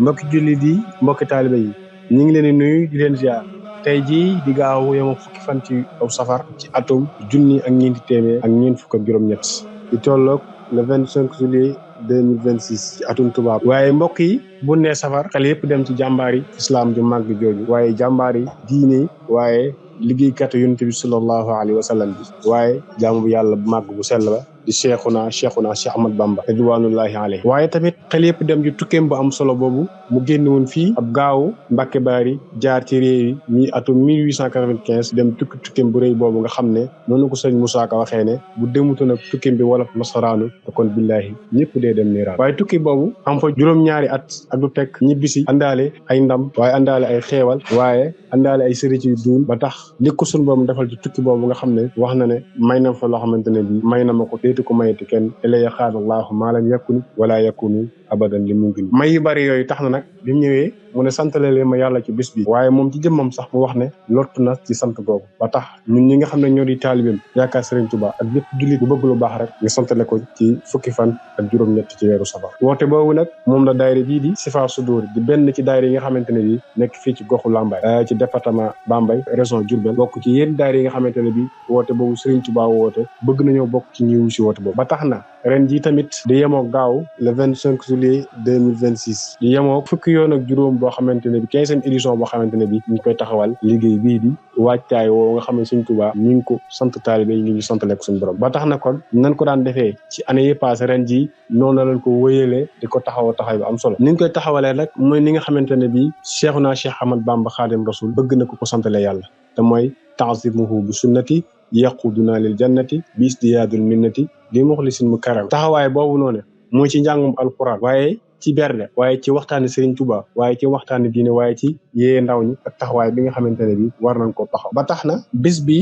mbokki jullit yi mbokki taalibe yi ñu ngi leen di nuyu di leen ziar tey jii di gaaw yoma fukki fan ci aw safar ci atum junni ak ñeenti téeméer ak ñeent fukk ak juróom-ñett di tolloog le 25 juillet 2026 ci atum tubaab. waaye mbokk yi bu nee safar xel yëpp dem ci jàmbaar yi islam ju màgg jooju waaye jàmbaar yi diine waaye liggéeykat yonent bi sallallahu alayhi wa sallam bi waaye jaamu bu yàlla bu màgg bu sell ba di cheikhuna Cheikh Ahmad Bamba ridwanullahi alayhi. waaye tamit xel yëpp dem ci tukkeem bu am solo boobu mu génn woon fii ab gaawu Mbàkke Baari jaar ci réew yi mi atum 1895 dem tukkeem bu rëy boobu nga xam ne noonu ko sëñ Moussa Ka waxee ne bu demutoon ak tukkeem bi wolof nasaraanu te kon billaahi ñëpp dee dem niiraan. waaye tukki boobu am fa juróom-ñaari at ak lu teg ñibbisi àndaale ay ndam waaye àndaale ay xeewal waaye àndaale ay sëriñ ci duun ba tax li ko suñ boobu defal ci tukki boobu nga xam ne wax na ne may na fa loo xamante ne bi may na ma ko déetu ko mayeti kenn ilaya xaadallaahu maa lam yakun wala yakunu abadan li mumkin. may yu bari yooyu tax na nag bi mu ñëwee mu ne santale leen ma yàlla ci bis bi waaye moom ci jëmmam sax mu wax ne lottu na ci sant googu ba tax ñun ñi nga xam ne ñoo di taalibeem yaakaar Sëriñ Tuubaa ak ñëpp jullit bu bëgg lu baax rek ñu santale ko ci fukki fan ak juróom-ñett ci weeru safar. woote boobu nag moom la daayira bii di Sifa Sudur di benn ci daayira yi nga xamante ne bi nekk fii ci goxu Lambaye ci département Bambey région Diourbel bokk ci yéen daayira yi nga xamante ne bi woote boobu Sëriñ Tuubaa woote bëgg nañoo bokk ci ñiwu si woote boobu ba tax na ren ji tamit di yemoo gaaw le 25 juillet 2026 di yemoo fukki yoon ak juróom boo xamante ne bi 15e édition boo xamante ne bi ñu koy taxawal liggéey bii di waajtaay woo nga xam ne Sëriñ Tuubaa ñu ngi ko sant taalibe yi ñu santale ko suñu borom ba tax na kon nan ko daan defee ci année yi passé ren ji noonu la leen ko wéyalee di ko taxaw bu am solo ni ñu koy taxawalee rek mooy ni nga xamante ne bi Cheikhuna Cheikh Ahmad Bamba Xaadim Rasul bëgg na ko santale yàlla te mooy ta'zimuhu bi sunnati yaquduna lil jannati bis diyaadul minnati li muxlisin mu karam. taxawaay boobu noonu mooy ci njàngum alquran waaye ci berde waaye ci waxtaani Serigne Touba waaye ci waxtaani diine waaye ci yee ndaw ñi ak taxawaay bi nga xamante ne bi war nañ koo taxaw ba tax na bis bi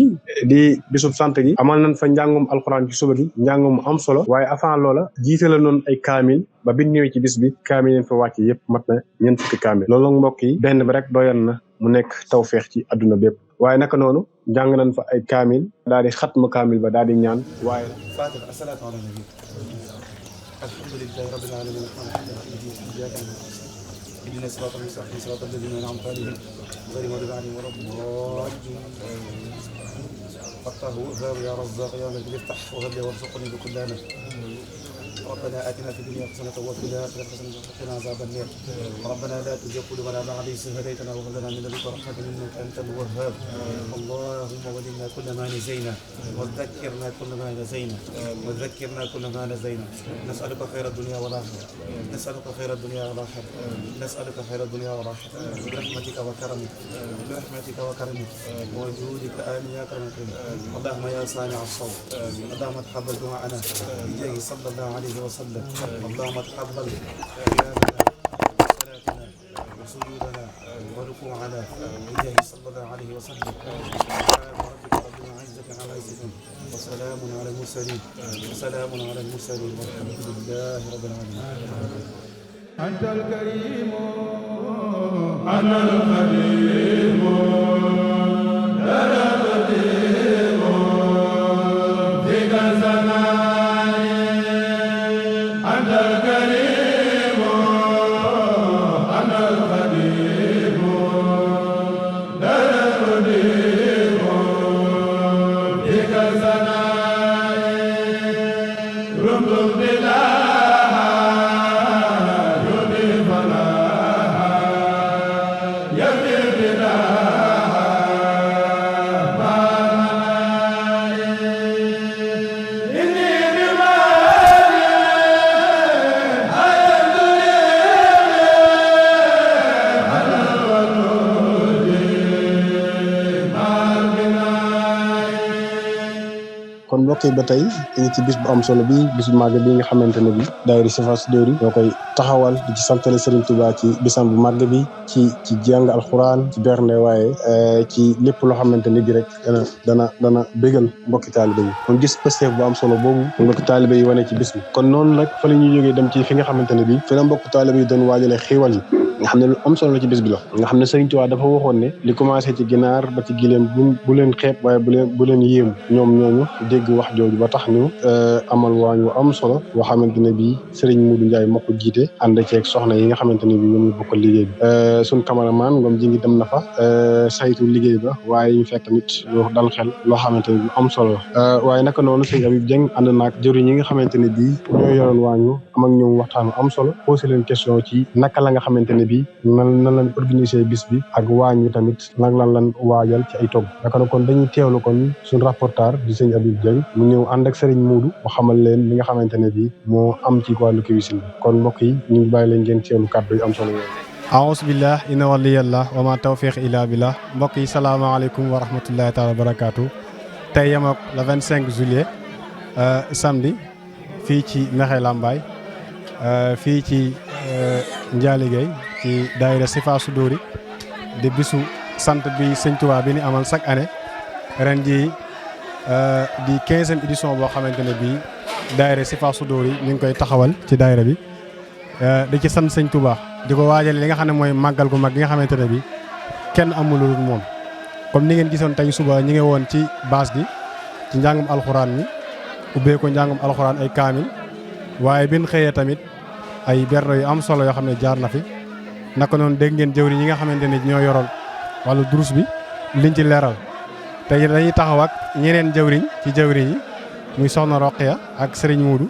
di bisub sant gi amal nañ fa njàngum alquran ci suba gi njàngum am solo waaye avant loola jiite la noonu ay kaamil ba bi ñëwee ci bis bi kaamil leen fa wàcc yëpp mat na ñeent fukki kaamil loolu mbokk yi benn bi rek doyan na mu nekk tawfeex ci adduna bépp waaye naka noonu jàng nañ fa ay kaamil daal di xatma kaamil ba daal di ñaan waaye fatiha asalaatu ala nabi alhamdulillahi rabbil alamin iyyaka na'budu ihdina siratal mustaqim siratal ladhina an'amta alayhim ghayril maghdubi alayhim waladdallin fattahu wahhab ya razzaq ya man yaftah wa hab warzuqni bi kulli amin ربنا آتنا في الدنيا حسنة وفي الآخرة حسنة وقنا عذاب النار ربنا لا تزغ قلوبنا بعد إذ هديتنا وهب لنا من لدنك رحمة إنك أنت الوهاب اللهم ولنا كل ما نسينا وذكرنا كل ما نسينا وذكرنا كل ما نسينا نسألك خير الدنيا والآخرة نسألك خير الدنيا والآخرة نسألك خير الدنيا والآخرة برحمتك وكرمك برحمتك وكرمك وجودك آمين يا كريم اللهم يا صانع الصوت اللهم تقبل دعاءنا بجاه صلى الله عليه وسلم اللهم تقبل قيامنا وصلاتنا وسجودنا وركوعنا بجاه صلى الله عليه وسلم سبحان ربك رب العزة عما يصفون وسلام على المرسلين وسلام على المرسلين والحمد لله رب العالمين. أنت الكريم أنا الخليل أنا القديم فيك الزمان أنت الكريم أنا الخليل أنا القديم فيك الزمان رمت بلا kon mbokk yi ba tey ñu ci bis bu am solo bi bis bu màgg bi nga xamante ne bi daayira Sifa Sudur ñoo koy taxawal di ci santale Serigne Touba ci bisam bu màgg bi ci jàng alxuraan ci bernde waaye ci lépp loo xamante ne bi rek dana bégal mbokki taalibe yi kon gis pësteef bu am solo boobu mbokki taalibe yi wane ci bis bi kon noonu nag fa la ñuy jógee dem ci fi nga xamante ne bi fi la mbokki taalibe yi doon waajale xiiwal yi nga xam ne lu am solo la ci bis bi la nga xam ne Sëriñ Tuubaa dafa waxoon ne li commencé ci ginaar ba ci gileem bu leen xeeb waaye bu leen yéemu ñoom ñooñu dégg wax jooju ba tax ñu amal waañ wu am solo boo xamante ne bii Sëriñ Muudu Njaay moo ko jiite ànd ceeg soxna yi nga xamante ne bii ñoom ñu bokk liggéey bi suñ cameraman Ngom ji ngi dem na fa saytu liggéey ba waaye ñu fekk tamit lu dal xel loo xamante ne bi am solo la waaye naka noonu sëñ Habib Dieng ànd naag jëriñ yi nga xamante ne bii ñoo yoroon waañu am ak ñoom waxtaanu am solo posé leen question ci naka la nga xamante ne bii nan lañ organiser bis bi ak waañ wi tamit nag lan waajal ci ay togg naka kon dañuy teewlu kon suñ rapporteur di sëñ Habib Dieng mu ñëw ànd ak Serigne Muudu mu xamal leen li nga xamante ne bii moo am ci wàllu cuisine bi kon mbokk yi ñu ngi bàyyi leen ngeen teewlu kàddu yu am solo yooyu. aousu billah inna waliyallah wa ma tawfiq illa billah mbokk yi salaamaaleykum wa rahmatullahi taala wa barakaatu tey yem ak le 25 juillet samedi fii ci Mekhe Lambaye fii ci Njaaligéey ci daayira Sifa Suduri di bisu sant bi Sëñ Tuubaa bi ni amal chaque année ren ji di 15e édition boo xamante ne bii daayira Sifa Suduri ñu ngi koy taxawal ci daayira bi di ci sant Sëñ Tuubaa di ko waajal li nga xam ne mooy màggal gu mag gi nga xamante ne bii kenn amul lu moom comme ni ngeen gisoon tey suba ñi ngi woon ci baas gi ci njàngum alxuraan mi ubbee ko njàngum alxuraan ay kaamil waaye bin xëyee tamit ay berne yu am solo yoo xam ne jaar na fi naka noonu dégg ngeen jëwriñ ñi nga xamante ne ñoo yoroon wàllu durus bi liñ ci leeral tey dañuy taxaw ak ñeneen jëwriñ ci jëwriñ yi muy soxna Roqiya ak Serigne Muudu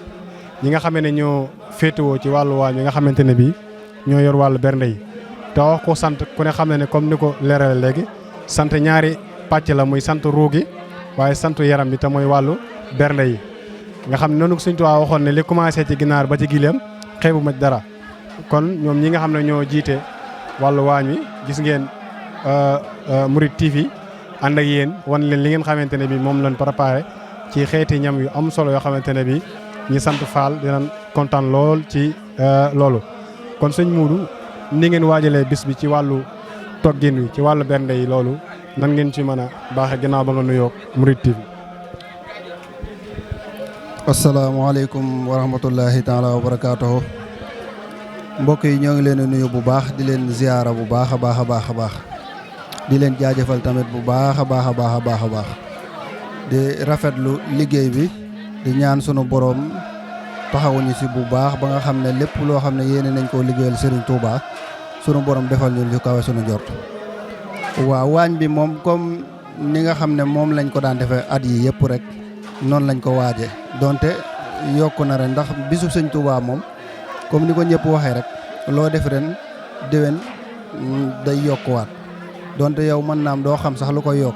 ñi nga xam ne ñoo féetewoo ci wàllu waañ yi nga xamante ne bii ñoo yor wàllu bernde yi te wax ko sant ku ne xam ne comme ni ko leerale léegi sant ñaari pàcc la muy sant ruu gi waaye sant yaram bi te mooy wàllu bernde yi nga xam ne noonu Sëñ Tuubaa waxoon ne li commencé ci ginaar ba ci gileem xeebu ma dara kon ñoom ñi nga xam ne ñoo jiite wàllu waañ wi gis ngeen Mouride TV ànd ak yéen wan leen li ngeen xamante ne bi moom lañ préparé ci xeeti ñam yu am solo yoo xamante ne bi ñi sant Fall dinañ kontaan lool ci loolu kon sëñ Muudu ni ngeen waajalee bis bi ci wàllu toggin wi ci wàllu bernde yi loolu nan ngeen ci mën a baaxe ginnaaw ba nga nuyoo Mouride TV. asalaamaaleykum wa rahmatullahi taala wa barakaatuhu mbokk yi ñoo ngi leen di nuyu bu baax di leen ziyaara bu baax a baax a baax a baax di leen jaajëfal tamit bu baax a baax a baax a baax a baax di rafetlu liggéey bi di ñaan sunu borom taxawuñu si bu baax ba nga xam ne lépp loo xam ne yéene nañ koo liggéeyal Serigne Touba sunu borom defal ñu lu kawe sunu jort. waaw waañ bi moom comme ni nga xam ne moom lañ ko daan defee at yi yëpp rek noonu lañ ko waajee donte yokku na ren ndax bisu Sëñ Touba moom comme ni ko ñëpp waxee rek loo def ren déwén day yokkuwaat donte yow mën naam doo xam sax lu koy yokk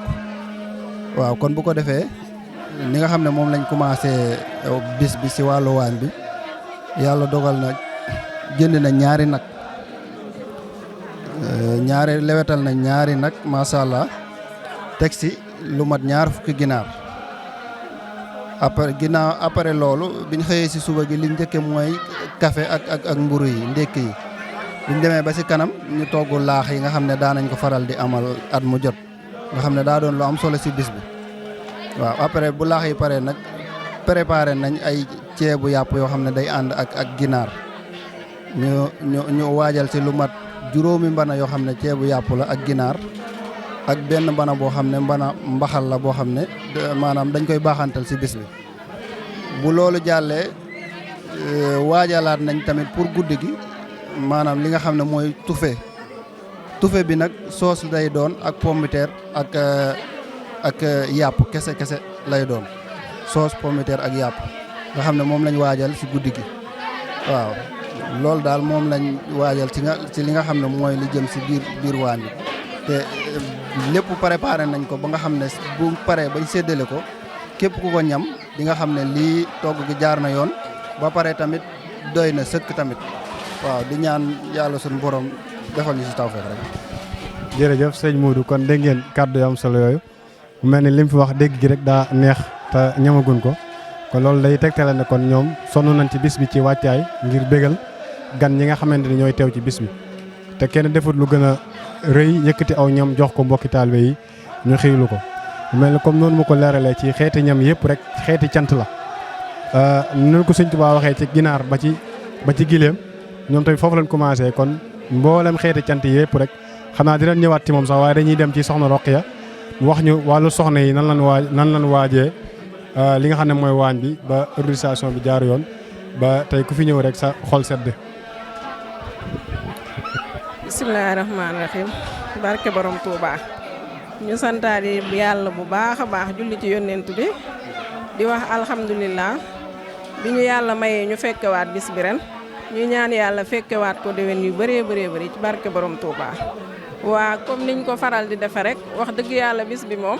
waaw kon bu ko defee ni nga xam ne moom lañ commencé bis bi si wàllu waañ bi yàlla dogal na jënd na ñaari nag lewetal na ñaari nag macha allah teg si lu mat 20 ginaar après loolu biñ xëyee si suba gi liñ njëkke mooy café ak mburu yi ndékki yi biñ demee ba si kanam ñu togg laax yi nga xam ne daa nañ ko faral di amal at mu jot nga xam ne daa doon lu am solo si bis bi waaw après bu laax yi paree nag préparé nañ ay ceebu yàpp yoo xam ne day ànd ak ginaar ñu waajal si lu mat 5 mbana yoo xam ne ceebu yàpp la ak ginaar ak benn mbana boo xam ne mbana mbaxal la boo xam ne maanaam dañ koy baaxantal si bis bi bu loolu jàllee waajalaat nañ tamit pour guddi gi maanaam li nga xam ne mooy tufe bi nag soos day doon ak pomme de terre ak yàpp kese lay doon soos pomme de terre ak yàpp nga xam ne moom lañ waajal si guddi gi waaw loolu daal moom lañ waajal ci li nga xam ne mooy li jëm si biir waañ bi te lépp préparé nañ ko ba nga xam ne bu paree bañ séddale ko képp ku ko ñam di nga xam ne lii togg gi jaar na yoon ba pare tamit doy na sëkk tamit waaw di ñaan yàlla suñu borom defal ñu si tawfeex rek. jërëjëf sëñ Muudu kon dégg ngeen kàddu yu am solo yooyu mu mel ni li mu fi wax dégg gi rek daa neex te ñamagun ko kon loolu day tegtale ne kon ñoom sonn nañ ci bis bi ci wàccaay ngir bégal gan ñi nga xamante ni ñooy teew ci bis bi te kenn defut lu gën a rëy yëkkati aw ñam jox ko mbokki taalibe yi ñu xiilu ko mu mel ni comme noonu mu ko leeralee ci xeeti ñam yëpp rek xeeti cant la noonu ko Sëñ Tuubaa waxee ci ginaar ba ci gileem ñoom tamit foofu lañ commencé kon mboolem xeeti cant yi yëpp rek xam naa dinañ ñëwaat ci moom sax waaye dañuy dem ci soxna Roqiya mu wax ñu wàllu soxna yi nan lan waajee li nga xam ne mooy waañ bi ba organisation bi jaar yoon ba tey ku fi ñëw rek sa xol sedd. bismillaahi rahmaani rahiim barke borom Touba ñu santaat yàlla bu baax a baax julli ci yónnent bi di wax alhamdulilah bi ñu yàlla mayee ñu fekkewaat bis bi ren ñu ñaan yàlla fekkewaat ko déwén yu bëree bëri ci barke borom Touba. waa comme niñ ko faral di defe rek wax dëgg yàlla bis bi moom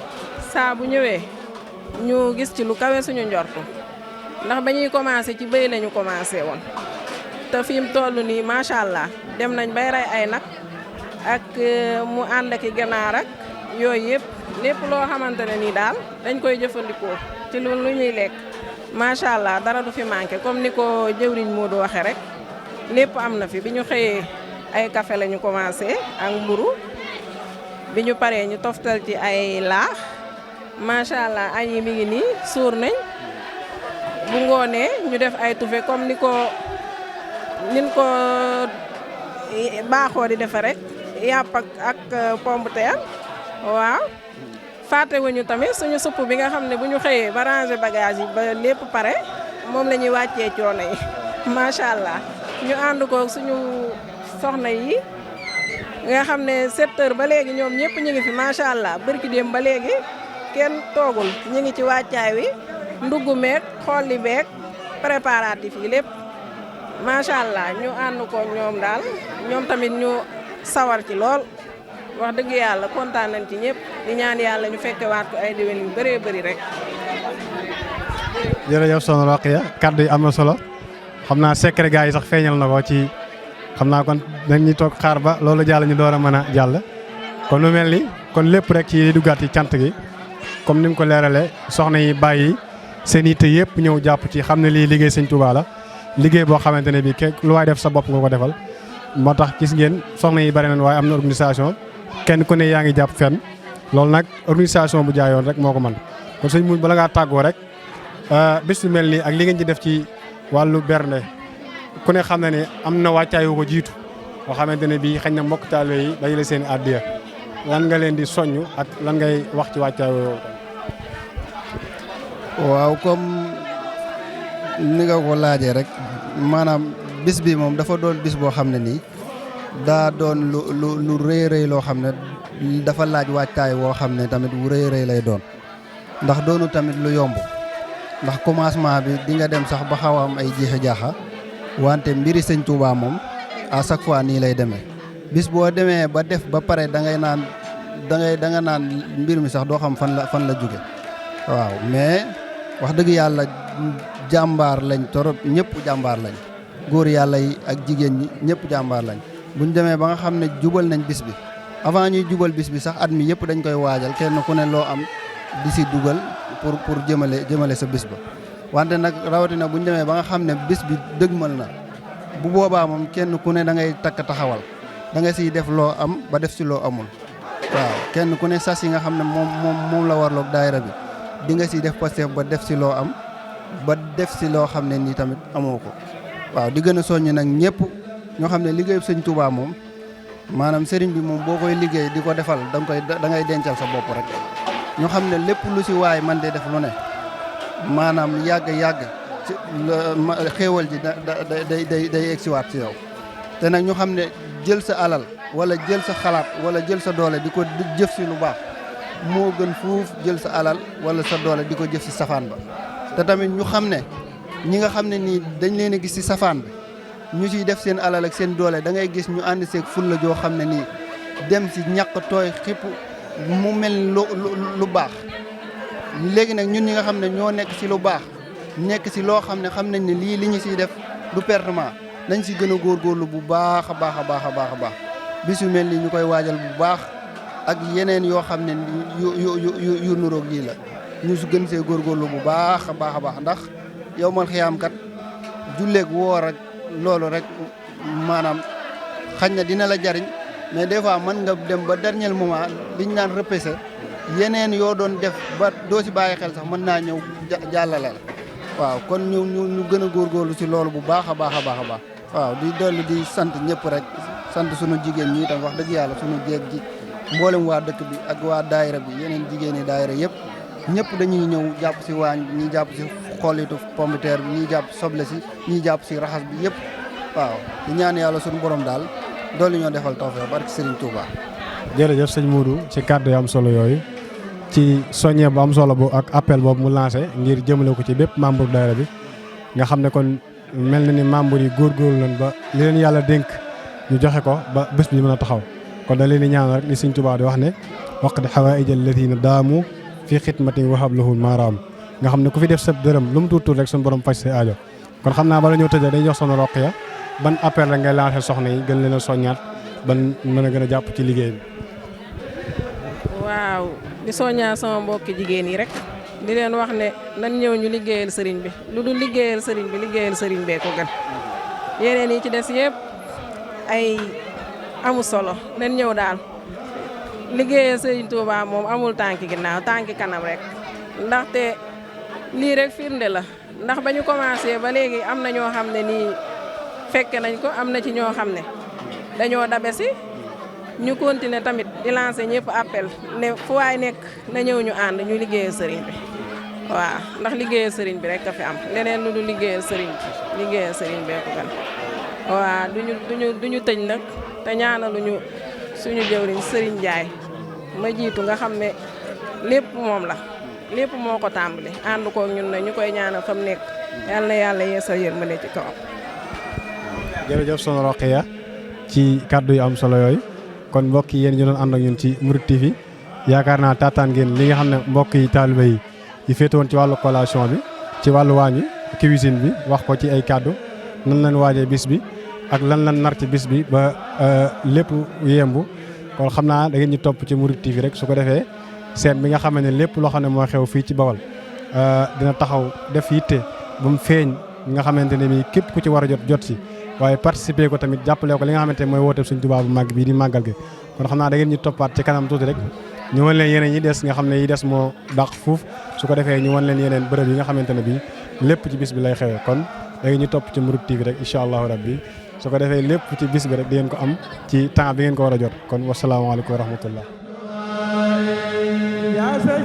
saa bu ñëwee ñu gis ci lu kawe suñu njortu ndax ba ñuy commencé ci bëy lañu commencé woon te fi mu toll nii macha allah dem nañ bay rey ay nag ak mu ànd ak i ganaar ak yooyu yëpp lépp loo xamante ne nii daal dañ koy jëfandikoo ci lu ñuy lekk macha allah dara du fi manqué comme ni ko jëwriñ Modou waxee rek lépp am na fi bi ñu xëyee ay café la ñu commencé ak mburu bi ñu paree ñu toftal ci ay laax macha allah añ yi mi ngi nii suur nañ bu ngoonee ñu def ay tufe comme nin ko baaxoo di defe rek yàpp ak pomme de terre waaw fàttewuñu tamit suñu supp bi nga xam ne bu ñu xëyee ba ranger bagage yi ba lépp pare moom la ñuy wàccee coono yi macha allah ñu ànd ko suñu soxna yi nga xam ne 7 heures ba léegi ñoom ñëpp ñu ngi fi macha allah bërki dem ba léegi kenn toogul ñu ngi ci wàccaay wi ndugg meeg xolli beeg préparatif yi lépp macha allah ñu ànd ko ñoom daal ñoom tamit ñu sawar ci lool wax dëgg yàlla kontaan nañ ci ñëpp di ñaan yàlla ñu fekkewaat ko ay déwén yu bëree bëri rek. jërëjëf soxna Roqiya kaddu yi am na solo xam naa secret gars yi sax feeñal na ko ci xam naa kon dañuy toog xaar ba loolu jàll ñu door a mën a jàll. kon lu mel ni kon lépp rek ci duggaat ci cant gi comme ni mu ko leeralee soxna yi bàyyi seen yitte yëpp ñëw jàpp ci xam ne lii liggéey sëñ Touba la liggéey boo xamante ne bii lu waay def sa bopp nga ko defal. moo tax gis ngeen soxna yi bari nañ waaye am na organisation kenn ku ne yaa ngi jàpp fenn loolu nag organisation bu jaayoon rek moo ko mën kon sëñ mu bala ngaa tàggoo rek bis bu mel nii ak li ngeen ci def ci wàllu bernde ku ne xam na ne am na wàccaay wu ko jiitu boo xamante ne bii xëy na mbokk taalibe yi dajale seen addiya lan nga leen di soññ ak lan ngay wax ci wàccaay woowu. waaw comme ni nga ko laajee rek maanaam bis bi moom dafa doon bis boo xam ne nii daa doon lu rëy loo xam ne dafa laaj wàccaay woo xam ne tamit wu rëy lay doon ndax doonu tamit lu yomb ndax commencement bi di nga dem sax ba xaw a am ay jeexe jaaxa wante mbiri sëñ Touba moom à chaque fois nii lay demee bis boo demee ba def ba pare da nga naan mbir mi sax doo xam fan la jóge waaw mais wax dëgg yàlla jàmbaar lañ torop ñëpp jàmbaar lañ góor yàlla yi ak jigéen ñi ñëpp jàmbaar lañ buñ demee ba nga xam ne jubal nañ bis bi avant ñuy jubal bis bi sax at mi yëpp dañ koy waajal kenn ku ne loo am di si dugal pour jëmale sa bis ba wante nag rawatina buñ demee ba nga xam ne bis bi dëgmal na bu boobaa moom kenn ku ne da ngay takk taxawal da nga siy def loo am ba def si loo amul waaw kenn ku ne sas yi nga xam ne moom la warloog daayira bi di nga siy def Pastef ba def si loo am ba def si loo xam ne nii tamit amoo ko waaw di gën a soññ nag ñëpp ñoo xam ne liggéeyu sëñ Touba moom maanaam sëriñ bi moom boo koy liggéey di ko defal da ngay dencal sa bopp rek ñoo xam ne lépp lu si waay man de def lu ne maanaam yàgg xéewal ji day egsiwaat ci yow te nag ñu xam ne jël sa alal wala jël sa xalaat wala jël sa doole di ko jëf si lu baax moo gën fuuf jël sa alal wala sa doole di ko jëf si safaan ba te tamit ñu xam ne ñi nga xam ne nii dañ leen a gis si safaan bi ñu ciy def seen alal ak seen doole da ngay gis ñu ànd seeg fulla joo xam ne nii dem si ñàkk tooy xipp mu mel lu baax léegi nag ñun ñi nga xam ne ñoo nekk si lu baax nekk si loo xam ne xam nañ ne lii li ñu siy def du pertement nañ si gën a góorgóorlu bu baax a baax bis yu mel ni ñu koy waajal bu baax ak yeneen yoo xam ne yu nuroog lii la ñu su gën see góorgóorlu bu baax a baax ndax yow mal xiyaam kat julleeg woor ak loolu rek maanaam xañ na dina la jariñ mais des fois mën nga dem ba dernier moment liñ naan repêché yeneen yoo doon def ba doo si bàyyi xel sax mën naa ñëw jàllale la waaw kon ñu gën a góorgóorlu si loolu bu baax a baax waaw di dolli di sant ñëpp rek sant sunu jigéen ñi itam wax dëgg yàlla sunu jeeg ji mboolem waa dëkk bi ak waa daayira bi yeneen jigéen yi daayira yëpp ñëpp dañuy ñëw jàpp si waañ bi ñii jàpp si xollitu pomme de terre bi ñii jàpp soble si ñii jàpp si raxas bi yëpp waaw di ñaan yàlla sunu borom daal doolu ñoo defal tawfeex barke Serigne Touba. jërëjëf sëñ Modou ci kàddu yu am solo yooyu ci soññee bu am solo bu ak appel boobu mu lancé ngir jëmale ko ci bépp membre daayira bi nga xam ne kon mel na ni membre yi góorgóorlu nañ ba li leen yàlla dénk ñu joxe ko ba bés bi mën a taxaw kon da leen di ñaan rek li sëñ Touba di wax ne waqdi hawaa'ija allaziina daamu fii xidmatin wa hablahum maaraam nga xam ne ku fi def sa dërëm lu mu tuut rek suñu borom faj say aajo kon xam naa bala ñëw tëjee dañuy jox soxna Roqaya ban appel rek ngay lancé soxna yi gën leen a soññaat ban mën a gën a jàpp ci liggéey bi. waaw di soññaa sama mbokki jigéen yi rek di leen wax ne nan ñëw ñu liggéeyal sëriñ bi lu dul liggéeyal sëriñ bi liggéeyal sëriñ bee ko gën yeneen yi ci des yëpp ay amu solo nan ñëw daal liggéeyal sëriñ Touba moom amul tànki ginnaaw tànki kanam rek ndaxte lii rek firnde la ndax ba ñu commencé ba léegi am na ñoo xam ne nii fekke nañ ko am na ci ñoo xam ne dañoo dabe si ñu continuer tamit di lancer ñëpp appel ne fu waay nekk na ñëw ñu ànd ñu liggéeyal sëriñ bi waaw ndax liggéeyal sëriñ bi rek a fi am leneen lu du liggéeyal sëriñ bi liggéeyal sëriñ bee ko gën waaw duñu tëj nag te ñaanaluñu suñu jëwriñ sëriñ Njaay ma jiitu nga xam ne lépp moom la lépp moo ko tàmbali ànd koog ñun na ñu koy ñaanal fa mu nekk yal na yàlla yeesal yërmande ci kawam. jërëjëf soxna Roqaya ci kàddu yu am solo yooyu kon mbokk yi yéen ñu doon ànd ak ñun ci Mouride TV yaakaar naa taataan ngeen li nga xam ne mbokk yi taalibe yi féete woon ci wàllu collation bi ci wàllu waañ wi cuisine bi wax ko ci ay kàddu nan lañ waajee bis bi ak lan lan nar ci bis bi ba lépp yembu kon xam naa da ngeen ñu topp ci Mouride TV rek su ko defee seen bi nga xam ne lépp loo xam ne moo xew fii ci Bawol dina taxaw def yitte ba mu feeñ nga xamante ne bii képp ku ci war a jot si waaye participer ko tamit jàppale ko li nga xamante ne mooy woote Sëñ Tuubaa bu màgg bii di màggal gi kon xam naa da ngeen ñu toppaat ci kanam tuuti rek ñu wan leen yeneen yi des nga xam ne yi des moo dàq fuuf su ko defee ñu wan leen yeneen bërëb yi nga xamante ne bii lépp ci bis bi lay xewee kon da ngeen ñu topp ci Mouride TV rek incha allahu rabbi su ko defee lépp ci bis bi rek di ngeen ko am ci temps bi ngeen ko war a jot kon wasalaamaaleykum wa rahmatullah Hallelujah.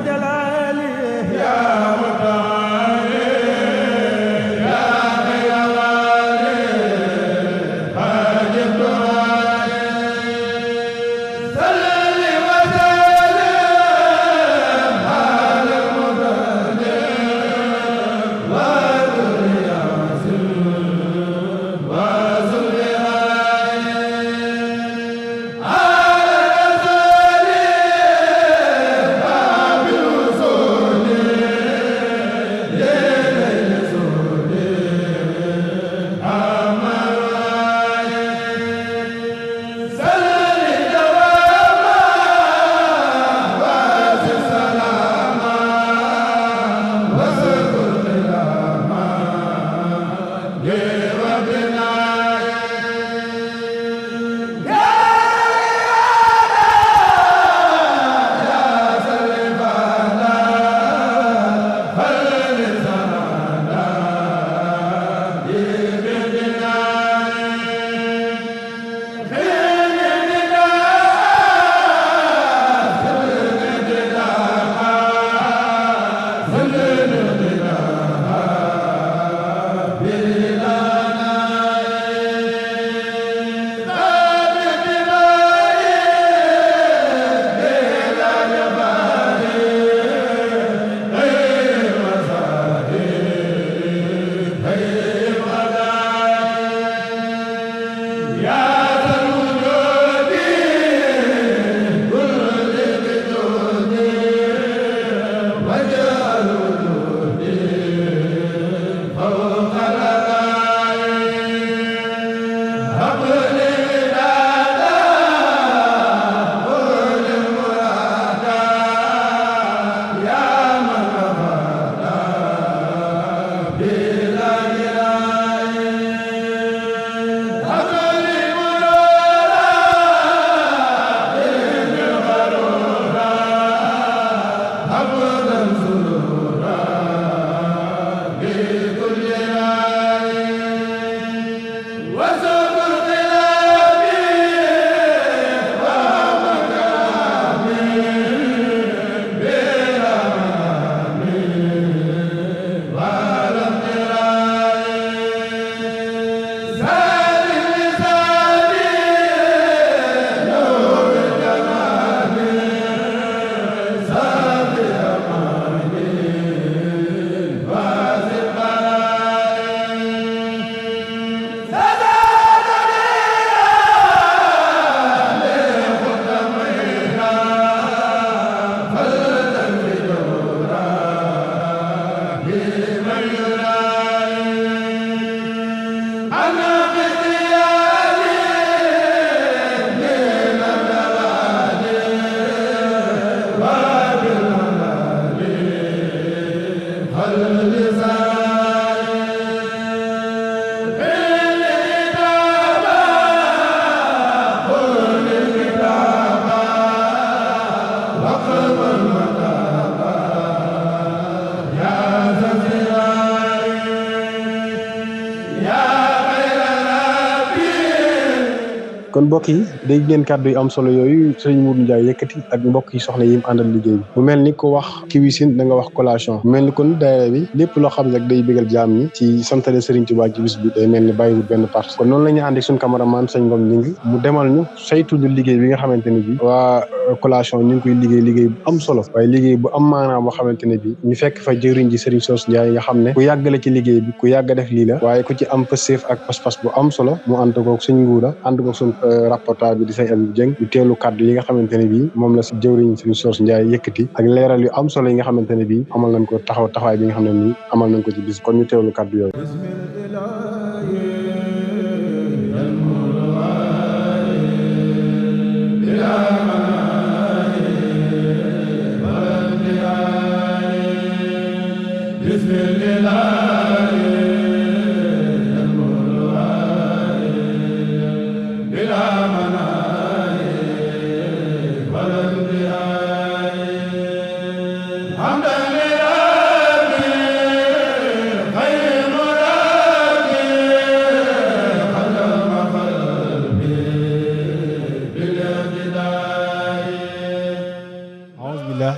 kon mbokk yi dégg ngeen kàddu yu am solo yooyu sëriñ Modou Ndiaye yëkkati ak mbokk yi soxna yi mu àndal liggéey bi mu mel ni ko wax cuisine da nga wax collation mu mel ni kon daayira bi lépp loo xam ne rek day bégal jaam ñi ci santale sëriñ Tuubaa ci bis bi day mel ni bàyyiwul benn part kon noonu la ñuy ànd ak suñu cameraman sëñ Ngom Ñing mu demal ñu saytu ñu liggéey bi nga xamante ne bi waa collation ñu ngi koy liggéey bu am solo waaye liggéey bu am maanaam boo xamante ne bi ñu fekk fa jëriñ ji sëriñ Soos Ndiaye nga xam ne ku yàgg la ci liggéey bi ku yàgg def lii la waaye ku ci am pësteef ak pas-pas bu am solo mu ànd koog suñ nguura ànd koog suñ rapporteur bi di sëñ Abib Dieng ñu teelu kàddu yi nga xamante ne bi moom la si jëwriñ sëriñ Soos Ndiaye yëkkati ak leeral yu am solo yi nga xamante ne bi amal nañ ko taxawaay bi nga xam ne nii amal nañ ko ci bis kon ñu teewlu kàddu yooyu.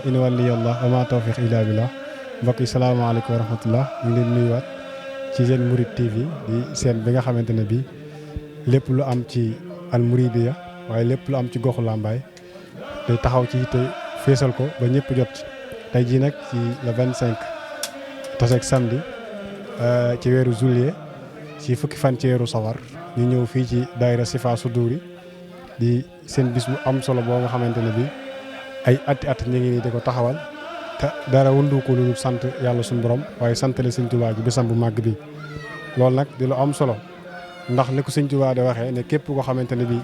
in waliyallah wa ma tawfiq illa billah mbokk yi salaamaaleykum wa rahmatullah ñu ngi leen nuyuwaat ci seen Mouride TV di seen bi nga xamante ne bii lépp lu am ci al Mouridiya waaye lépp lu am ci goxu Lambaye day taxaw ci te feesal ko ba ñëpp jot tey jii nag ci le 25 toseeg samedi ci weeru juillet ci fukki fan ci weeru safar ñu ñëw fii ci daayira Sifa Suduri di seen bis bu am solo boo nga xamante ne bii ay ati at ñu ngi nii di ko taxawal te dara wundu ko lu sant yàlla suñu borom waaye santale sëñ Tuubaa ji bisam bu màgg bi loolu nag di lu am solo ndax li ko sëñ Tuubaa di waxee ne képp koo xamante ne bii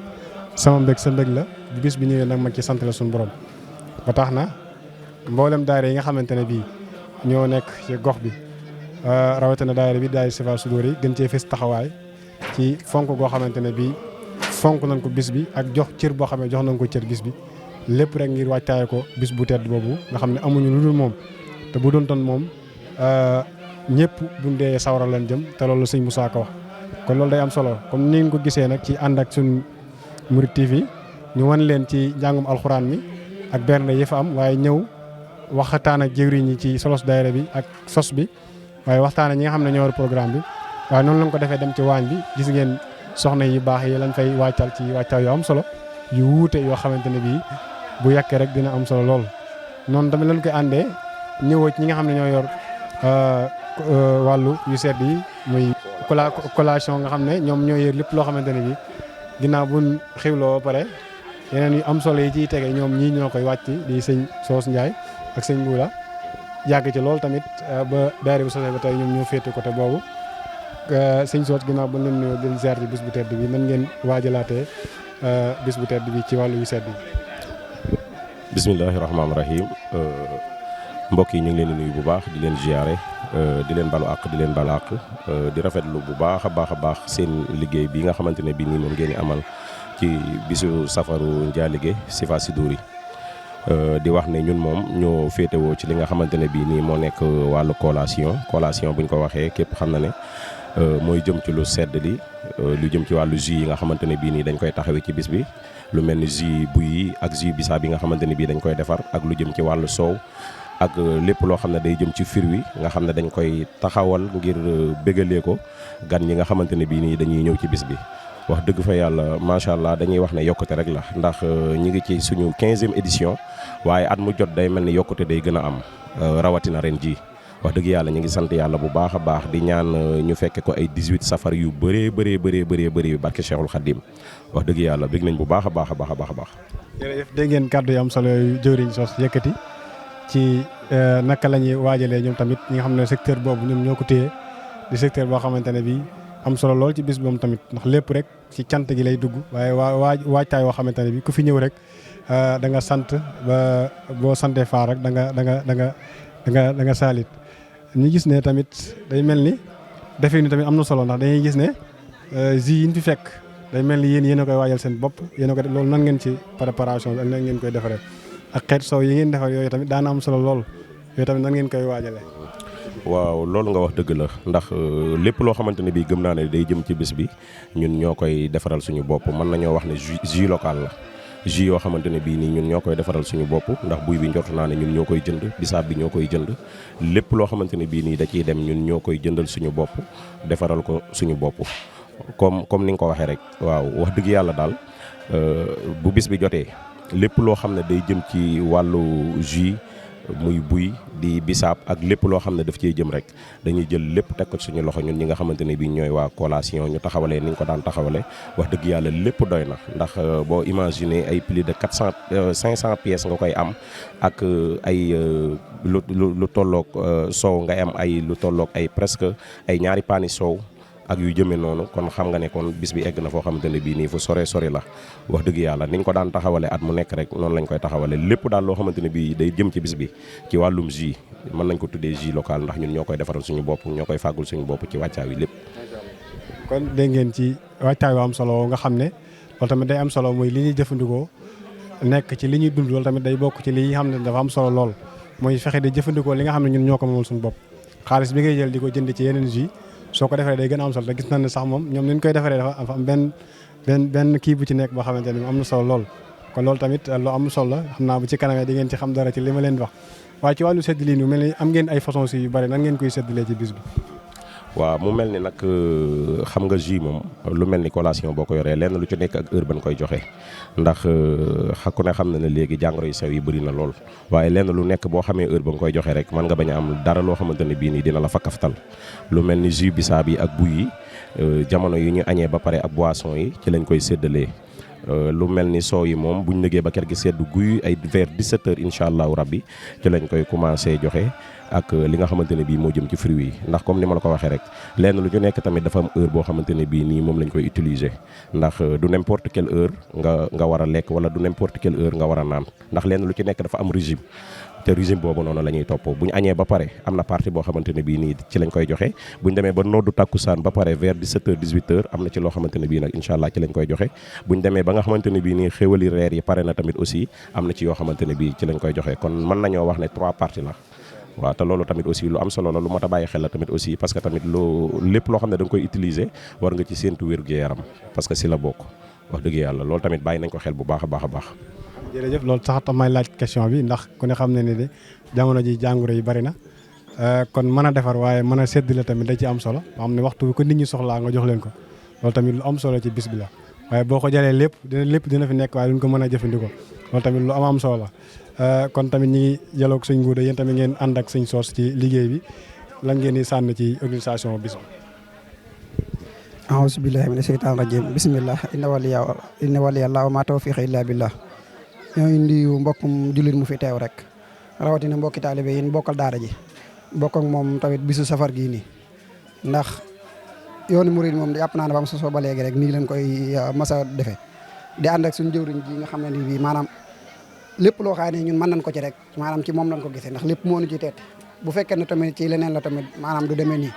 sama mbég sa mbég la bu bis bi ñëwee nag ma ci santale suñu borom ba tax na mboolem daayira yi nga xamante ne bii ñoo nekk ci gox bi rawatina daayira bi daayira Sifa Suduri gën cee fes taxawaay ci fonk goo xamante ne bii fonk nañ ko bis bi ak jox cër boo xam ne jox nañ ko cër bis bi lépp rek ngir wàccaaye ko bis bu tedd boobu nga xam ne amuñu lu dul moom te bu doon toon moom ñëpp buñ dee sawara leen jëm te loolu sëñ Moussa ko wax kon loolu day am solo comme ni nga ko gisee nag ci ànd ak suñ Mouride TV ñu wan leen ci njàngum alxuraan mi ak bernde yi fa am waaye ñëw waxtaan ak jëwriñ ñi ci solos daayira bi ak sos bi waaye waxtaan ak ñi nga xam ne ñoo war programme bi waaye noonu lañ ko defee dem ci waañ bi gis ngeen soxna yi baax yi lañ fay wàccal ci wàccal yu am solo yu wuute yoo xamante ne bii bu yàkkee rek dina am solo lool noonu tamit lañ koy àndee ñëwoo ci ñi nga xam ne ñoo yor wàllu yu sedd yi muy collation nga xam ne ñoom ñoo yor lépp loo xamante ne bii ginnaaw buñ xiwloo ba pare yeneen yu am solo yi ciy tege ñoom ñii ñoo koy wàcc di sëñ Soos Ndiaye ak sëñ Mbuula yàgg ci lool tamit ba daayira bu sosé ba tey ñoom ñoo féete côté boobu sëñ Soos ginnaaw bu leen nuyoo di ziar ci bis bu tedd bi nan ngeen waajalaatee bis bu tedd bi ci wàllu yu sedd yi. bismillahi rahmaani rahim mbokk yi ñu ngi leen di nuyu bu baax di leen ziare di leen balu àq di leen balu àq di rafetlu bu baax a baax seen liggéey bi nga xamante ne bii nii moom ngeen di amal ci bisu safaru njaalige Sifa Suduri di wax ne ñun moom ñoo féetewoo ci li nga xamante ne bii nii moo nekk wàllu collation buñ ko waxee képp xam na ne mooy jëm ci lu sedd li lu jëm ci wàllu jus yi nga xamante ne bii nii dañ koy taxawee ci bis bi lu mel ni jus buy yi ak jus bisaab bi nga xamante ne bii dañ koy defar ak lu jëm ci wàllu soow ak lépp loo xam ne day jëm ci fruit wi nga xam ne dañ koy taxawal ngir bégalee ko gan ñi nga xamante ne bii nii dañuy ñëw ci bis bi. wax dëgg fa yàlla macha allah dañuy wax ne yokkute rek la ndax ñi ngi ci suñu 15e édition waaye at mu jot day mel ni yokkute day gën a am rawatina ren ji wax dëgg yàlla ñu ngi sant yàlla bu baax a baax di ñaan ñu fekke ko ay 18 safar yu bëree barke Cheikhul Khadim wax dëgg yàlla bég nañ bu baax a baax. jërëjëf dégg ngeen kàddu yi am solo yooyu jëwriñ Soos yëkkati ci naka la ñuy waajalee ñoom tamit ñi nga xam ne secteur boobu ñoom ñoo ko téye di secteur boo xamante ne bii am solo lool ci bis boobu tamit ndax lépp rek ci cant gi lay dugg waaye waajtaay woo xamante ne bii ku fi ñëw rek da nga sant ba boo santee faar rek da nga saalit ñu gis ne tamit day mel ni defee ni tamit am na solo ndax dañuy gis ne jus yi ñu fi fekk day mel ni yéen a koy waajal seen bopp yéen a ko loolu nan ngeen ci préparation bi ak nan ngeen koy defaree ak xeet soow yi ngeen defar yooyu tamit daana am solo lool yooyu tamit nan ngeen koy waajalee. waaw loolu nga wax dëgg la ndax lépp loo xamante ne bii gëm naa ne day jëm ci bis bi ñun ñoo koy defaral suñu bopp mën nañoo wax ne jus local la. jus yoo xamante ne bii nii ñun ñoo koy defaral suñu bopp ndax buy bi njort naa ne ñun ñoo koy jënd bisaab bi ñoo koy jënd lépp loo xamante ne bii nii da ciy dem ñun ñoo koy jëndal suñu bopp defaral ko suñu bopp comme ni nga ko waxee rek waaw wax dëgg yàlla daal bu bis bi jotee lépp loo xam ne day jëm ci wàllu jus muy buy di bisaab ak lépp loo xam ne daf cee jëm rek dañuy jël lépp teg ko suñu loxo ñun ñi nga xamante ne bii ñooy waa collation ñu taxawalee ni ñu ko daan taxawale wax dëgg yàlla lépp doy na ndax boo imaginer ay plus de 500 pièces nga koy am ak ay lu tolloog soow ngay am ay lu tolloog ay presque ay ñaari paani soow ak yu jëmee noonu kon xam nga ne kon bis bi egg na foo xamante ne bii nii fu sore la wax dëgg yàlla niñ ko daan taxawale at mu nekk rek noonu lañ koy taxawale lépp daal loo xamante ne bii day jëm ci bis bi ci wàllum jus mën nañ ko tuddee jus local ndax ñun ñoo koy defaral suñu bopp ñoo koy fàggul suñu bopp ci wàccaa wi lépp. kon dégg ngeen ci wàccaay wu am solo nga xam ne loolu tamit day am solo mooy li ñuy jëfandikoo nekk ci li ñuy dund loolu tamit day bokk ci li xam ne dafa am solo lool mooy fexe di jëfandikoo li nga xam ne ñun ñoo ko moomal suñu bopp xaalis bi ngay jël di ko jënd ci yeneen jus soo ko defee day gën a am solo te gis nañ ne sax moom ñoom ni ñu koy defaree dafa am benn kii bu ci nekk boo xamante ne am na solo lool kon loolu tamit lu am solo la xam naa bu ci kanamee di ngeen ci xam dara ci li ma leen wax waaye ci wàllu séddale yu mel ni am ngeen ay façon si yu bari nan ngeen koy séddalee ci bis bi. waaw mu mel ni nag xam nga jus moom lu mel ni collation boo ko yoree lenn lu ci nekk ak heure ban koy joxe ndax ku ne xam na ne léegi jàngoro yu sew yi bëri na lool waaye lenn lu nekk boo xamee heure ba nga koy joxe rek mën nga bañ a am dara loo xamante ne bii nii dina la fa kaftal lu mel ni jus bisaab yi ak buy yi jamono yi ñu añee ba pare ak boisson yi ci lañ koy séddalee lu mel ni soow yi moom buñ liggéey ba kër gi seddu guy ay vers 17h incha allahu rabbi ci lañ koy commencé joxe ak li nga xamante ne bii moo jëm ci fruits yi ndax comme ni ma la ko waxee rek lenn lu ñu nekk tamit dafa am heure boo xamante ne bii nii moom lañ koy utiliser ndax du n'importe quelle heure nga war a lekk wala du n'importe quelle heure nga war a naan ndax lenn lu ci nekk dafa am régime te régime boobu noonu la ñuy topp bu ñu añee ba pare am na partie boo xamante ne bii nii ci lañ koy joxe bu ñu demee ba noddu takkusaan ba pare vers 17h 18h am na ci loo xamante ne bii nag incha allah ci lañ koy joxe bu ñu demee ba nga xamante ne bii nii xéwali reer yi pare na tamit aussi am na ci yoo xamante ne bii ci lañ koy joxe kon mën nañoo wax ne 3 parties la waaw te loolu tamit aussi lu am solo la lu mot a bàyyi xel la tamit aussi parce que tamit lépp loo xam ne da nga koy utiliser war nga ci séentu wér-gu-yaram parce que si la bokk wax dëgg yàlla loolu tamit bàyyi nañ ko xel bu baax a baax a baax. jërëjëf loolu sax tax may laaj question bi ndax ku ne xam ne ni de jamono ji jàngoro yi bari na kon mën a defar waaye mën a séddale tamit da ci am solo nga xam ne waxtu bi ko nit ñi soxlaa nga jox leen ko loolu tamit lu am solo ci bis bi la waaye boo ko jëlee lépp dina fi nekk waaye duñ ko mën a jëfandikoo loolu tamit lu am solo la kon tamit ñi ngi jëloog sëñ Nguuda yéen tamit ngeen ànd ak sëñ Soos ci liggéey bi lan ngeen di sànn ci organisation bis bi. a'uuzu billaahi mina sheytaani rajiim bismillah inna waliyallaahu wa maa tawfiiqi illaa billah ñoo ngi nuyu mbokkum jullit mu fi teew rek rawatina mbokki taalibe yi bokkal daara ji bokk ak moom tamit bisu safar gii nii ndax yoonu murid moom jàpp naa ne ba mu sosoo ba léegi rek nii leen koy masa defee di ànd ak suñu jëwriñ ji nga xam ne ni bii maanaam lépp loo xam ne ñun mën nañ ko ci rek maanaam ci moom lañ ko gisee ndax lépp moo ñu ci teet bu fekkee ne tamit ci leneen la tamit maanaam du demee nii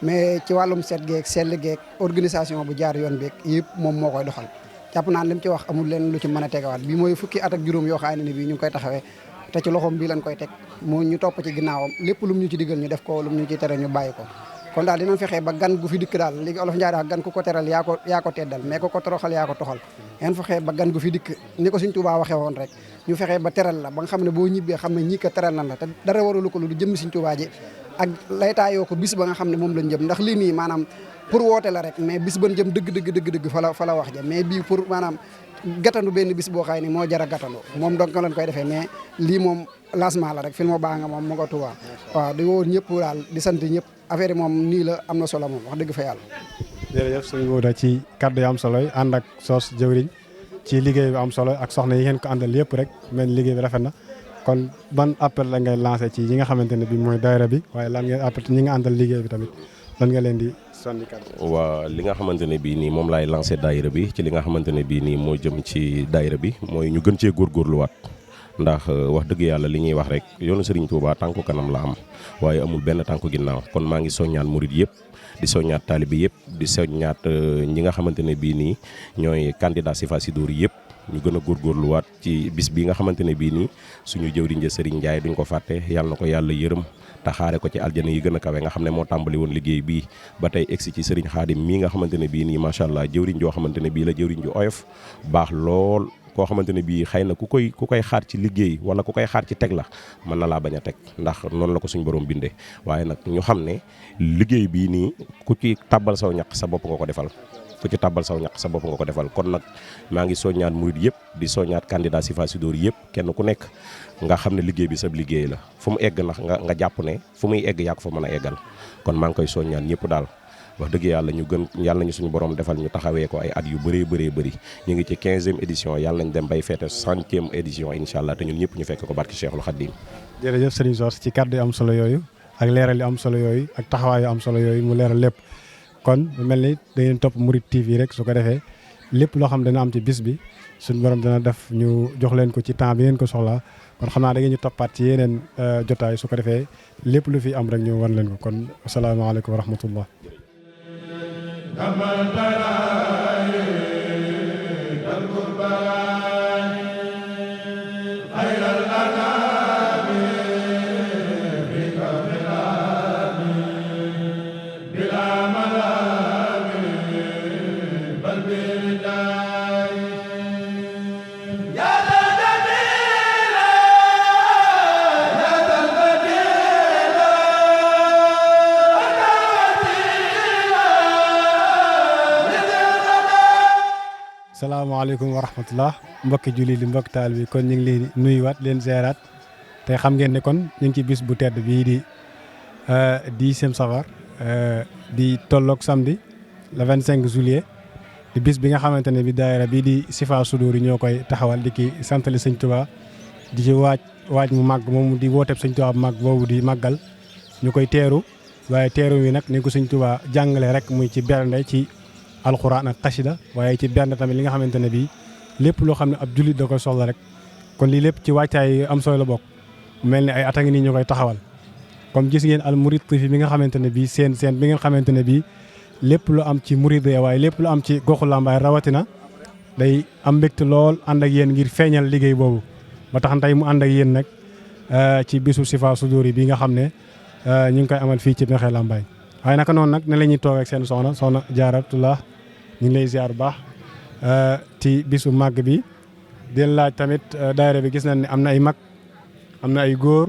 mais ci wàllum set geek sell geek organisation bu jaar yoon beeg yëpp moom moo koy doxal jàpp naan li mu ci wax amul leen lu ci mën a tegawaat bi mooy fukki at ak juróom yoo xam ne ni bii ñu ngi koy taxawee te ci loxoom bii lañ koy teg mu ñu topp ci ginnaawam lépp lu mu ñu ci digal ñu def ko lu mu ñu ci tere ñu bàyyi ko kon daal dinañ fexee ba gan gu fi dikk daal léegi olof njaay wax gan ku ko teral yaa ko teddal mais ko toroxal yaa ko toxal yan fexee ba gan gu fi dikk ni ko Sëñ Tuubaa waxee woon rek ñu fexee ba teral la ba nga xam ne boo ñibbee xam ne ñii ko teral nan la te dara waralu ko lu jëm Sëñ Tuubaa ji ak laytaayoo ko bis ba nga xam ne moom lañ jëm ndax lii nii maanaam pour woote la rek mais bis ban jëm dëgg fa la wax ja mais bii pour maanaam gàttandu benn bis boo xaay ni moo jara gàttandu moom donc lañ koy defee mais lii moom lancement la rek film baa nga moom mu nga Tuubaa waaw di woo ñëpp daal di sant ñëpp affaire yi moom nii la am na solo moom wax dëgg fa yàlla. jërëjëf sëñ Nguuda ci kaddu yu am solo yi ànd ak Soos jëwriñ ci liggéey bi am solo ak soxna yi ngeen ko àndal yëpp rek mel liggéey bi rafet na kon ban appel la ngay lancé ci ñi nga xamante ne bi mooy daayira bi waaye lan ngeen appel ñi nga àndal liggéey bi tamit lan nga leen di sonni kàddu. waa li nga xamante ne bii nii moom laay lancé daayira bi ci li nga xamante ne bii nii moo jëm ci daayira bi mooy ñu gën cee góorgóorluwaat ndax wax dëgg yàlla li ñuy wax rek yoonu Serigne Touba tànku kanam la am waaye amul benn tànku ginnaaw kon maa ngi soññaan murid yëpp di soññaat taalibe yëpp di soññaat ñi nga xamante ne bii nii ñooy candidat Sifa Sidoor yëpp ñu gën a góorgóorluwaat ci bis bi nga xamante ne bii nii suñu jëwriñ ja Serigne Ndiaye duñ ko fàtte yàlla na ko yàlla yërëm te xaare ko ci aljana yi gën a kawe nga xam ne moo tàmbali woon liggéey bii ba tey egsi ci Serigne Khadim mii nga xamante ne bii nii macha allah jëwriñ joo xamante ne bii la jëwriñ ju oyof baax lool koo xamante ne bii xëy na ku koy xaar ci liggéey wala ku koy xaar ci teg la mën na laa bañ a teg ndax noonu la ko suñu borom bindee waaye nag ñu xam ne liggéey bii nii ku ci tàbbal saw ñaq sa bopp nga ko defal ku ci tàbbal saw ñaq sa bopp nga ko defal kon nag maa ngi soññaat murid yëpp di soññaat candidat Sifa Sidoor yëpp kenn ku nekk nga xam ne liggéey bi sab liggéey la fu mu egg ndax nga jàpp ne fu muy egg yaa ko fa mën a eggal kon maa ngi koy soññaan ñëpp daal wax dëgg yàlla ñu suñu borom defal ñu taxawee ko ay at yu bëree bëri ñu ngi ci 15e édition yàlla nañ dem bay feete 60e édition incha allah te ñun ñëpp ñu fekk ko barki Cheikhul Khadim. jërëjëf Serigne Sos ci kàddu yu am solo yooyu ak leeral yu am solo yooyu ak taxawaay yu am solo yooyu mu leeral lépp kon bu mel ni da ngeen topp Mouride TV rek su ko defee lépp loo xam dana am ci bis bi suñu borom dana def ñu jox leen ko ci temps bi ngeen ko soxlaa kon xam naa da ngeen ñu toppaat ci yeneen jotaay su ko defee lépp lu fi am rek ñu wan leen ko kon asalaamaaleykum wa rahmatullah. salaamaaleykum wa rahmatullah mbokki julli li mbokki taal bi kon ñu ngi leen nuyuwaat leen ziaraat te xam ngeen ne kon ñu ngi ci bis bu tedd bii di 10e safar di tolloog samedi le 25 juillet di bis bi nga xamante ne bi daayira bii di Sifa Sidoor yi ñoo koy taxawal di ki santale sëñ Tuubaa di ci waaj mu màgg moom di wooteeb sëñ Tuubaa bu màgg boobu di màggal ñu koy teeru waaye teeru wi nag ni ko sëñ Tuubaa jàngale rek muy ci bernde ci alxuraan ak xasida waaye ci benn tamit li nga xamante ne bii lépp loo xam ne ab jullit da koy soxla rek kon lii lépp ci wàccaay am solo la bokk mel ni ay at a ngi nii ñu koy taxawal comme gis ngeen al Mouride TV bi nga xamante ne bii seen bi nga xamante ne bii lépp lu am ci Mouride waaye lépp lu am ci goxu Lambaye rawatina day am mbégte lool ànd ak yéen ngir feeñal liggéey boobu ba tax tey mu ànd ak yéen nag ci bisu Sifa Sidoor bi nga xam ne ñu ngi koy amal fii ci Mekhe Lambaye waaye naka noonu nag ne la ñuy toog ak seen soxna Jaaratullah ñu ngi lay ziar bu baax ci bisu màgg bi di laaj tamit daayira bi gis nañ ne am na ay mag am na ay góor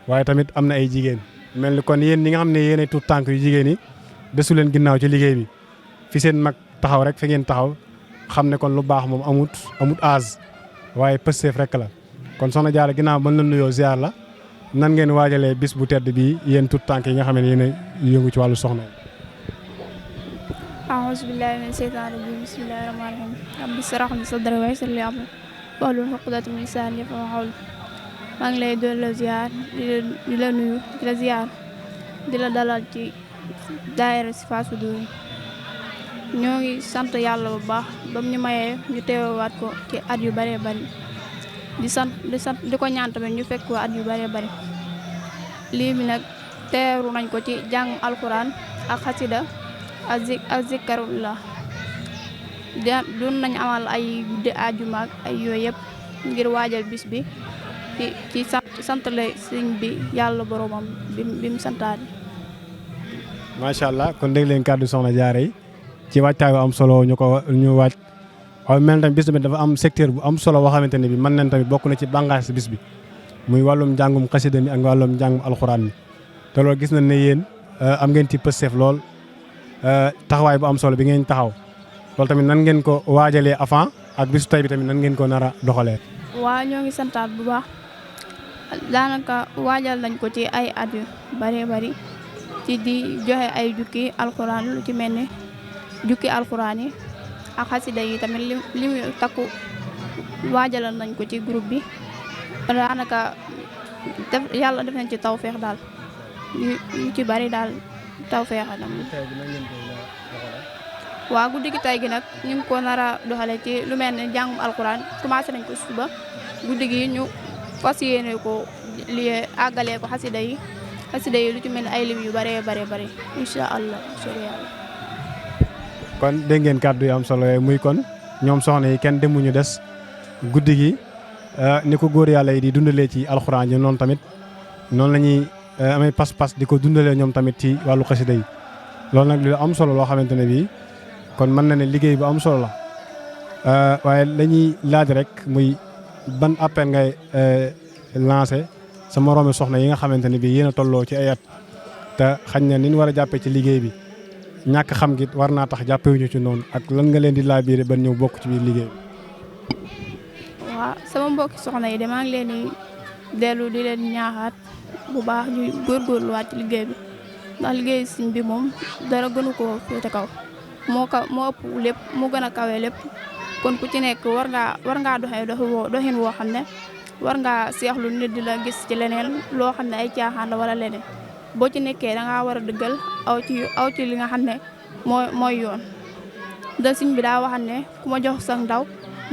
waaye tamit am na ay jigéen mel ni kon yéen ñi nga xam ne yéen ay tuut tànk yu jigéen yi desu leen ginnaaw ci liggéey bi fi seen mag taxaw rek fi ngeen taxaw xam ne kon lu baax moom amut âge waaye pësteef rek la kon soxna Jaara ginnaaw mën la nuyoo ziar la nan ngeen waajalee bis bu tedd bi yéen tuut tànk yi nga xam ne yéen a yëngu ci wàllu soxna yi. أعوذ بالله من الشيطان الرجيم بسم الله الرحمن الرحيم رب اشرح لي صدري ويسر لي أمري واحلل عقدة من لساني يفقهوا قولي maa ngi lay doon ziar di la nuyu di la ziar di la dalal ci daayira Sifa Sidoor ñoo ngi sant yàlla bu baax ba mu ñu mayee ñu teewaat ko ci at yu bëree bëri di ko ñaan tamit ñu fekk ko at yu bëree bëri lii bi nag teeru nañ ko ci jàng alquran ak xasida ak zikarullah doon nañ amal ay guddi àjjuma ak ay yooyu yëpp ngir waajal bis bi ci santale sëñ bi yàlla boromam bi mu santaane. macha allah kon dégg leen kàddu soxna Jaara yi ci waajtaay bu am solo ñu waaj waaye mel na tamit bis tamit dafa am secteur bu am solo boo xamante ne bi mën nañ tamit bokk na ci bànqaas bis bi muy wàllum njàngum xasida mi ak wàllum njàngum alxuraan mi te loolu gis nañ ne yéen am ngeen ci pësteef lool taxawaay bu am solo bi ngeen taxaw loolu tamit nan ngeen ko waajalee avant ak bisu tey bi tamit nan ngeen ko nar a doxalee. waaw ñoo ngi santaat bu baax daanaka waajal nañ ko ci ay at yu bëree bëri ci di joxe ay jukki alxuraan lu ci mel ni jukki alxuraan yi ak xasida yi tamit li mu takku waajalal nañ ko ci groupe bi daanaka yàlla def nañ ci tawfeex daal yu ci bari daal tawfeex nam waaw guddi gi tey gi nag ñu ngi ko nar a doxale ci lu mel ne jàngum alxuraan commencé nañ ko suba guddi gi ñu fas yéene ko lii àggalee ko xasida yi lu ci mel ne ay lim yu bare incha allah yàlla. kon dégg ngeen kàddu yu am solo yooyu muy kon ñoom soxna yi kenn demuñu des guddi gi ni ko góor yàlla yi di dundalee ci alxuraan yi noonu tamit noonu la ñuy amee pas-pas di ko dundalee ñoom tamit ci wàllu xasida yi loolu nag lu am solo loo xamante ne bii kon mën na ne liggéey bu am solo la waaye lañuy laaj rek muy ban appel ngay lancé sa moroomi soxna yi nga xamante ne bii yéen a tolloo ci ay at te xañ na ni ñu war a jàppee ci liggéey bi ñàkk xam gi war naa tax jàppewuñu ci noonu ak lan nga leen di laabiire ba ñëw bokk ci biir liggéey bi. waaw sama mbokki soxna yi de maa ngi leen di dellu di leen ñaaxaat bu baax ñuy góorgóorluwaat ci liggéey bi ndax liggéey Sëñ bi moom dara gënu koo féete kaw moo ëpp lépp moo gën a kawee lépp kon ku ci nekk war ngaa doxee doxin woo xam ne war ngaa seexlu nit di la gis ci leneen loo xam ne ay caaxaan la wala leneen boo ci nekkee da ngaa war a dëggal aw ci li nga xam ne mooy yoon da Sëñ bi daa waxam ne ku ma jox sax ndaw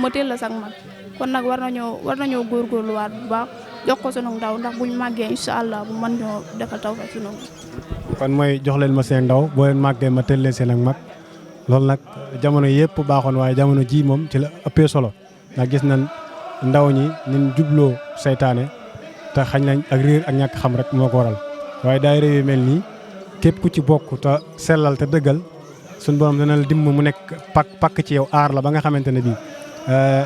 ma teel la sax mag kon nag war nañoo góorgóorluwaat bu baax jox ko sunu ndaw ndax buñ màggee incha allah bu mën ñoo defal taw fa ci noonu. kon mooy jox leen ma seen ndaw boo leen màggee ma teel leen seen ak mag loolu nag jamono yëpp baaxoon waaye jamono ji moom ci la ëppee solo ndax gis nañ ndaw ñi nin jubloo seytaane te xañ nañ ak réer ak ñàkk xam rek moo ko waral waaye daay réew mel nii képp ku ci bokk te sellal te dëggal suñu borom dana la dimm mu nekk pakk ci yow aar la ba nga xamante ne bii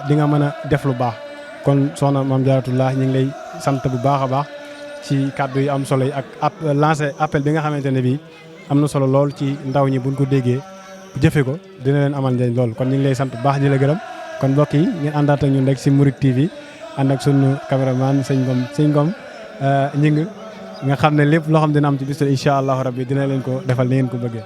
di nga mën a def lu baax kon soxna Mame Diarratoulah ñu ngi lay sant bu baax a baax ci kàddu yi am solo yi ak lancé appel bi nga xamante ne bii am na solo lool ci ndaw ñi buñ ko déggee jëfe ko dina leen amal njëriñ lool kon ñu ngi lay sant bu baax di la gërëm kon mbokk yi ngeen àndaat ak ñun rek si Mouride TV ànd ak sunu caméraman sëñ Ngom ñi nga xam ne lépp loo xam dina am ci bis incha allahu rabbi dina leen ko defal ni ngeen ko bëggee.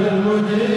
المجيب